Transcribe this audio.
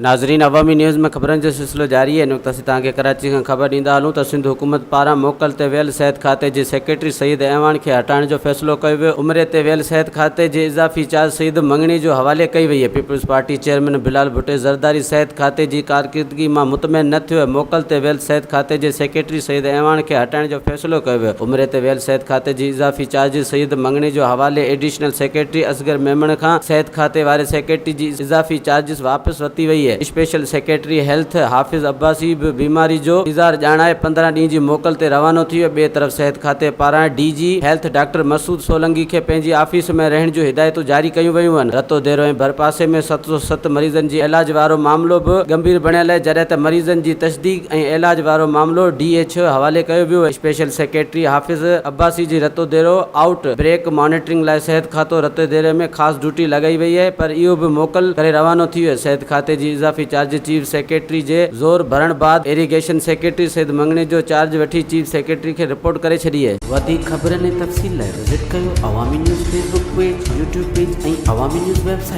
ناظرين عوامي نيوز ۾ خبرن جو سلسلو جاري آهي هن وقت اسين توهان کي ڪراچي کان خبر ڏيندا هلون ته سنڌ حڪومت پاران موڪل تي ويل صحت کاتي جي سيڪريٽري سعيد اعواڻ کي هٽائڻ جو فيصلو ڪيو ويو عمري تي ويل صحت کاتي جي اضافي چارج سعيد مڱڻيجو حوالي ڪئي وئي peoples party chairman Bilawal Bhutto Zardari صحت کاتي جي ڪارڪردگي مان مطمئن نه ٿيو ۽ موڪل تي ويل صحت کاتي جي سيڪريٽري سعيد اعواڻ کي هٽائڻ جو فيصلو ڪيو ويو عمري تي ويل صحت کاتي جي اضافي چارج سعيد مڱڻيجو حوالي ايڊيشنل سيڪريٽري اصغر ميمڻ کان صحت کاتي واري سيڪريٽري جي اضافي چارجز واپس ورتي وئي. اسپيشل سيڪريٽري هيلٿ حافظ عباسي به بيماري جو اظهار ڄاڻائي 15 ڏينهن جي موڪل تي روانو ٿي ويو. ٻئي طرف صحت کاتي پاران D G health doctor Masood Solangi کي پنهنجي آفيس ۾ رهڻ جون هدايتون جاري ڪيون ويون آهن. رتوديرو ۽ ڀرپاسي ۾ 707 مريضن جي علاج وارو معاملو به ڳنڀير بڻيل آهي جڏهن ته مريضن جي تصديق ۽ علاج وارو معاملو ڊي ايڇ او حوالي ڪيو ويو. اسپيشل سيڪريٽري حافظ عباسي جي رتوديرو آئوٽ بريڪ مانيٽرنگ لاء صحت کاتو رتوديري ۾ خاص ڊيوٽي لڳائي وئي آهي پر اهو به موڪل ڪري روانو ٿي ويو. صحت کاتي جي اضافي چارج چيف سيڪريٽري جي زور ڀرڻ بعد irrigation secretary Syed Mangnejo charge وٺي چيف سيڪريٽري کي رپورٽ ڪري ڇڏي آهي. وڌيڪ خبرن ۽ تفصيل لاء وزٽ ڪيو Awami news Facebook page, YouTube page ۽ Awami news website.